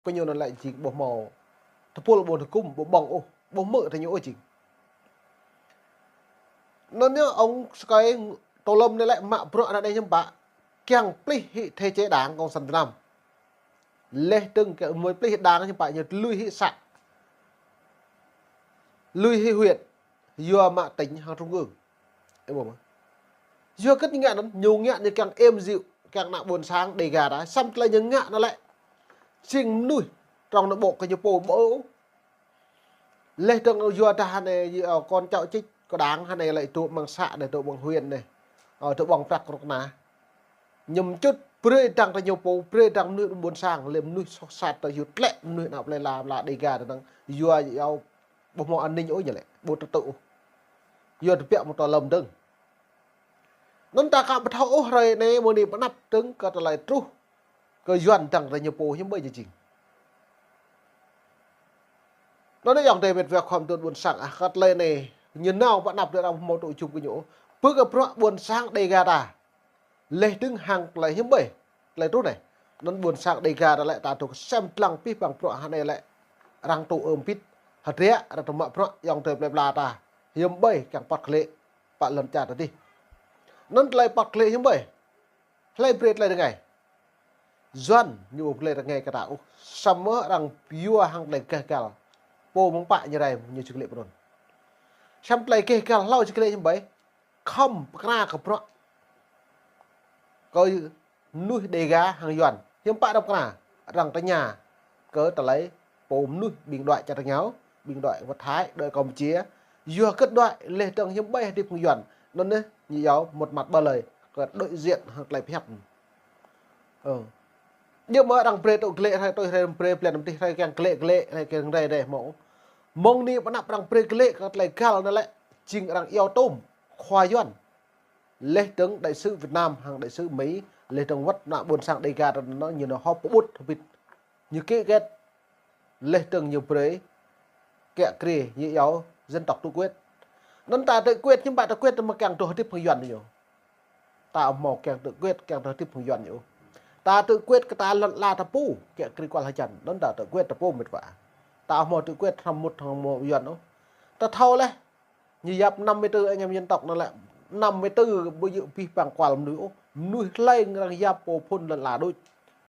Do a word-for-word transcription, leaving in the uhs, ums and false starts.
Kơ ñu anŭn lĕ jing ƀu hmâo tơpul ƀôn hơkŭm ƀu ƀơ̆ng ôh, ƀu hmư̆ tơ ñu ôh jing. Anŭn yơh ŏng sơkai Tô Lâm anai lĕ mă bruă anŭn đe hiư̆m pă, kiăng plih hĭ thể chế Đảng Cộng sản Việt Nam. Leh dơ̆ng kiăng mơi plih Đảng hiư̆m pă ñu lui hĭ xã, lui hĭ huyện, yua mă tỉnh hăng trung ương. Ơ, ƀuh mơ̆. Yua hơget ñu ngă anŭn, ñu ngă ñu kiăng êm djơ̆, kiăng ană ƀôn sang Đêga ta, samơ̆ tơlơi ñu ngă anŭn lĕ jing mơnuih trong nội bộ kơ ñu pô ƀu. Leh dơ̆ng yua dah anai, ơ, con cháu chích kơ Đảng anai lĕ dŏ amăng xã anai, dŏ amăng huyện anai, ơ, dŏ amăng prăk rơ̆k na. Ñu mơčŭt brơi dăng tơ ñu pô, brơi dăng mơnuih ƀôn sang, lĕ mơnuih soh sat tơ yua tlĕ mơnuih ană plei pla, pla Đêga tơ năng, yua yua ƀu hmâo an ninh ôh ñu lĕ, ƀu trật tự ôh. Yua tơbiă mơ̆ Tô Lâm dơ̆ng. Anŭn ta aka ƀu thâo ôh hrơi anai mơ̆ng anai pơ anăp dơ̆ng kơ tơlơi truh kơ Yuan dăng tơ ñu pô hiư̆m ƀơi jing. Anŭn yơh ayŏng adơi met wa khua mơtuôn ƀôn sang ah, kơ tơlơi anai ñu nao pơ anăp dơ̆ng arăng ƀu hmâo tŭ jum kơ ñu ôh. Pơ kơ bruă ƀôn sang Đêga ta. Leh dơ̆ng hăng tơlơi hiư̆m ƀơi, tơlơi truh anai. Anŭn ƀôn sang Đêga ta lĕ ta tŭ sem lăng pih păng bruă hơnai lĕ arăng tŭ ơm pit. Hơdră arăng tŭ mă bruă ayŏng adơi plei pla ta hiư̆m ƀơi kiăng păt klĕ pă lŏn čar ta dih. Anŭn tơlơi păt klĕ hiư̆m ƀơi. Hlơi brơi tơlơi rơngai. Yuan ñu ƀu brơi rơngai kơ ta ôh. Samơ̆ arăng yua hăng tơlơi geh gal. Pô mơ̆ng pă ñu rai ñu či klĕ pơ anŭn. Samơ̆ tơlơi geh gal hlâo či klĕ hiư̆m ƀơi. Khŏm pơkra kơ bruă kơ mơnuih Đêga hăng Yuan. Hiư̆m pă arăng pơkra, arăng tơña kơ tơlơi pô mơnuih ƀing đuaĭ čar tơngiao, ƀing đuaĭ wơ̆t Thái, đuaĭ Campuchia. Yua hơget đuaĭ, leh dơ̆ng hiư̆m ƀơi hơdip hăng Yuan. Anŭn yơh, ñu yua một mặt ba lời, kơ đối diện hăng tơlơi pơhiăp. Ơ. Yua mơ̆ arăng brơi tŭ klĕ hrơi, tui hrơi arăng brơi blan năm tih hrơi kiăng klĕ klĕ, hrơi kiăng rai rai hmâo. Mơ̆ng anai pơ anăp arăng brơi klĕ kơ tơlơi gal anŭn lĕ, jing arăng iâu tôm khua Yuan. Leh dơ̆ng đại sứ Việt Nam hăng đại sứ Mỹ, leh dơ̆ng wơ̆t ană ƀôn sang Đêga ta anŭn ñu nao họp pơƀut hơbĭt. Ñu ký kết, leh dơ̆ng ñu brơi kiă kriê, ñu iâu dân tộc tự quyết. Anŭn ta tự quyết, hiư̆m pă tự quyết mơ̆ kiăng tŭ hơdip hăng Yuan ñu. Ta ƀu hmâo kiăng tự quyết, kiăng tŭ hơdip hăng Yuan ñu. Ta tự quyết kơ ta lŏn ala ta pô, kiă kriê kual hơjăn. Anŭn ta tự quyết ta pô met wa. Ta ƀu hmâo tự quyết hrŏm mŭt hăng mơ̆ Yuan ôh. Ta thâo leh. Ñu yap năm mươi tư anh em dân tộc anŭn lĕ, năm mươi tư ƀu djơ̆ pih păng kual mơnuih ôh. Mơnuih hlơi arăng yap pô phŭn lŏn ala đôč.